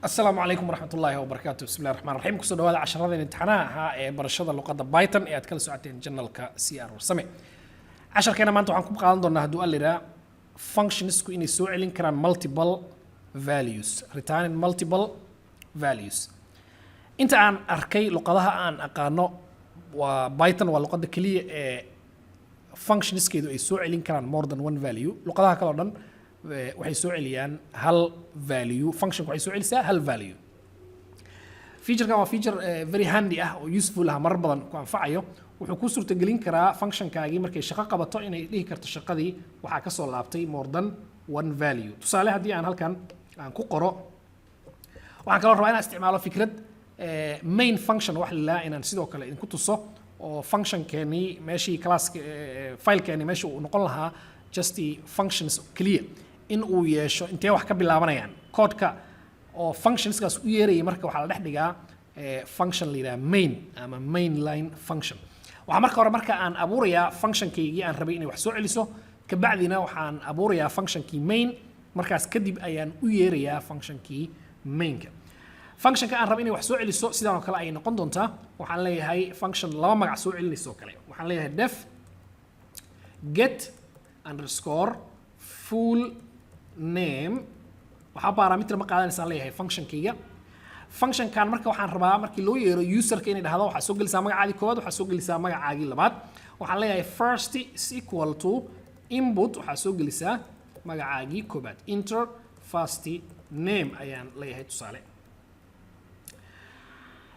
Asalaamu calaykum waraxmat ullaahi wabarakaatu. Bismillahi raxmaan raxiim. Kusoo dhawaada casharadeen imtixaanaha ahaa ee barashada luqadda Python ee aad kala socoteen channelka CR Warsame. Casharkeena maanta waxaan ku qaadan doonaa, hadduu Alla yidhaa, functionsku inay soo celin karaan multiple values, returning multiple values. Inta aan arkay luqadaha aan aqaano, waa Python, waa luqadda keliya ee functionskeedu ay soo celin karaan more than one value. Luqadaha kale oo dhan waxay soo celiyaan hal value, functionku waxay soo celisaa hal value. Featurekan waa feature very handy ah oo useful ah, marar badan ku anfacayo. Wuxuu kuu suurtagelin karaa functionkaagii markay shaqo qabato inay dhihi karto shaqadii waxaa kasoo laabtay more than one value. Tusaale, haddii aan halkan aan ku qoro, waxaan kaloo rabaa inaan isticmaalo fikrad main function wax la inaan sidoo kale idinku tuso, oo functionkeenii meeshii classka filekeenii meesha uu noqon lahaa just the functions keliya, in uu yeesho intee wax ka bilaabanayaan codeka oo functionskaas u yeerayay. Marka waxaa la dhex dhigaa function la yidhaha main ama main line function. Waxaa marka hore marka aan abuurayaa functionkaygii aan rabay inay wax soo celiso, kabacdina waxaan abuurayaa functionkii main. Markaas kadib ayaan u yeerayaa functionkii mainka. Functionka aan rabo inay wax soo celiso sidaan oo kale ayay noqon doontaa. Waxaan leeyahay function laba magac soo celinayso oo kale. Waxaan leeyahay def get_full name. Waxaa parameter ma qaadanaysaan leeyahay functionkayga. Functionkan marka waxaan rabaa markii loo yeero userka inay dhahdo waxaa soo gelisaa magacaagii koowaad, waxaa soo gelisaa magacaagii labaad. Waxaan leeyahay first is equal to input, waxaa soo gelisaa magacaagii koowaad, enter first name ayaan leeyahay. Tusaale,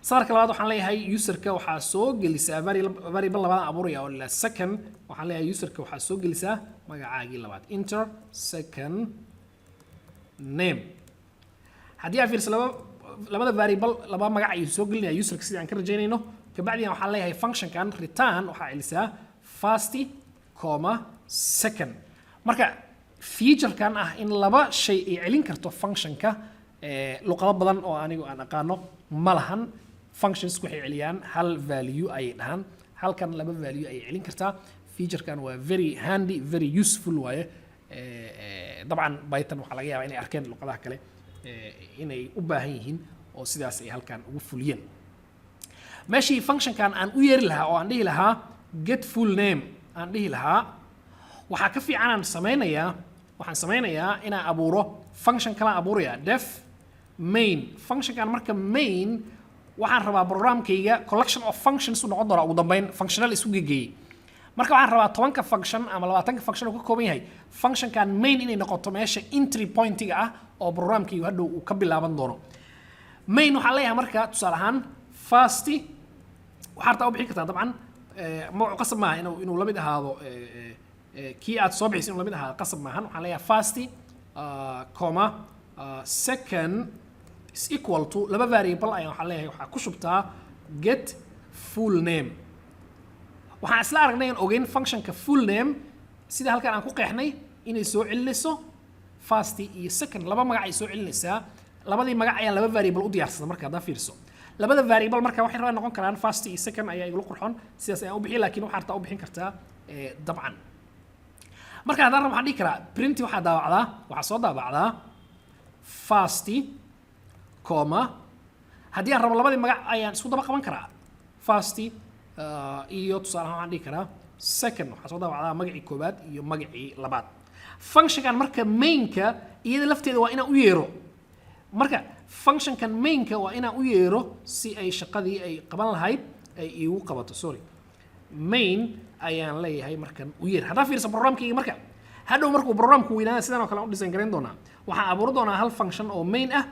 sadarka labaad waxaan leeyahay userka waxaa soo gelisaa variable labaad aan abuuraya oo la second. Waxaan leeyahay userka waxaa soo gelisaa magacaagii labaad, enter second name. Haddii aan fiirso labada variable, laba magac ayuu soo gelinaya userka sidii aan ka rajaynayno. Kabacdina waxaan leeyahay functionkan return, waxaa celisaa first comma second. Marka featurekan ah in laba shay ay celin karto functionka, luqado badan oo anigu aan aqaano ma lahan. Functions waxay celiyaan hal value ayay dhahaan, halkan laba value ayay celin kartaa. Featurekan waa very handy, very useful waaye. Dabcan Python waxaa laga yaabaa inay arkeen luqadaha kale inay u baahan yihiin oo sidaas ay halkan ugu fuliyeen. Meeshii functionkan aan u yeeri lahaa oo aan dhihi lahaa get full name aan dhihi lahaa, waxaa ka fiican aan samaynayaa, waxaan samaynayaa inaan abuuro function kalaan abuuraya, def main. Functionkan marka main, waxaan rabaa programkayga collection of functions u noqon doonaa ugu dambeyn, functional isu gegeeyey. Marka waxaan rabaa 10-ka function ama 20-ka function uu ka kooban yahay functionkan main inay noqoto meesha entry pointiga ah oo programkaygu hadhow uu ka bilaaban doono. Main waxaan leeyahay marka, tusaale ahaan, first waxaa hartaa u bixin kartaa. Dabcan magacu qasab maaha inuu la mid ahaado kii aad soo bixisay, inuu la mid ahaado qasab maahan. Waxaan leeyahay first comma second is equal to laba variable ayaan waxaan leeyahay waxaa ku shubtaa get full name. Waxaan isla aragnay aan ogeyn functionka full name sida halkan aan ku qeexnay inay soo celinayso first iyo second, laba magac ay soo celinaysaa. Labadii magac ayaan laba variable u diyaarsada. Marka haddaa fiirso labada variable, marka waxay rabaan noqon karaan first iyo second ayaa igula qurxoon, sidaas ayaan u bixiyay, laakiin waxaa rabtaa u bixin kartaa dabcan. Marka haddaan rabo waxaan dhihi karaa print, waxaa daabacdaa, waxaa soo daabacdaa first comma. Haddii aan rabo labadii magac ayaan isku daba qaban karaa, first iyo tusaale ahaan waxaan dhihi karaa second, waxaa soo daabacdaa magacii koowaad iyo magacii labaad. Functionkan marka mainka iyada lafteeda waa inaan u yeero. Marka functionkan mainka waa inaan u yeero si ay shaqadii ay qaban lahayd ay iigu qabato. Sorry, main ayaan leeyahay markan u yeer. Haddaa fiirsa programkayga, marka hadhow markuu programku weynaada sidan oo kale aan u design garayn doonaa. Waxaan abuuri doonaa hal function oo main ah,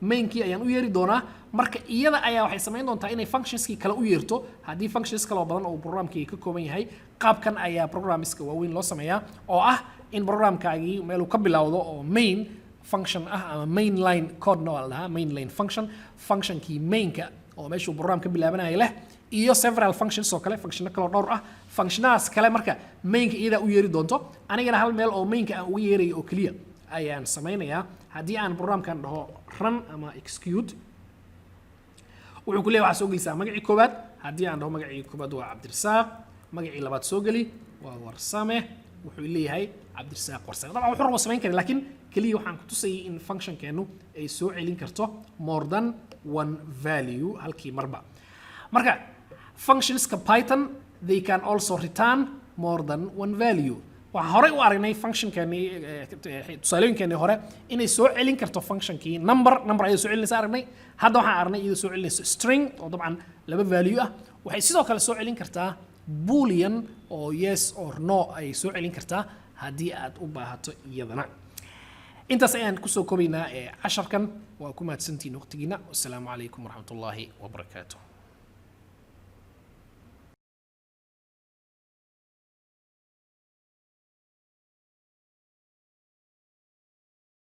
mainkii ayaan u yeeri doonaa. Marka iyada ayaa waxay samayn doontaa inay functionskii kale u yeerto haddii functions kale oo badan oo programkii ka kooban yahay. Qaabkan ayaa programmiska waaweyn loo sameeyaa, oo ah in programkaagii meeluu ka bilowdo oo main function ah ama main line codena waa la dhahaa, main line function, functionkii mainka oo meeshuu program ka bilaabanaya leh, iyo several functions oo kale, functiono kale oo dhowr ah. Functionadaas kale marka mainka iyadaa u yeeri doonto, anigana hal meel oo mainka aan uga yeerayo oo keliya ayaan samaynayaa. Haddii aan programkan dhaho run ama execute, wuxuu ku leeyahay waxaa soo gelisaa magacii koowaad. Haddii aan dhaho magacii koowaad waa Cabdirasaaq, magacii labaad soo geli waa Waa Warsame. Wuxuu leeyahay Cabdirasaaq Warsame. Dabcan wuxuu rabo samayn kara, laakiin keliya waxaan ku tusayay in functionkeenu ay soo celin karto more than one value halkii marba. Marka functionska Python, they can also return more than one value. Waxaan horey u aragnay functionkeeni, tusaalooyinkeenii hore, inay soo celin karto functionkii number. Number ayay soo celinaysa aragnay. Hadda waxaan aragnay iyadoo soo celinayso string oo dabcan laba value ah. Waxay sidoo kale soo celin kartaa boolean oo yes or no ay soo celin kartaa haddii aad u baahato iyadana. Intaas ayaan kusoo koobaynaa ee casharkan. Waa ku mahadsantihiin waqtigiina. Wasalaamu calaykum waraxmatullaahi wabarakaatu.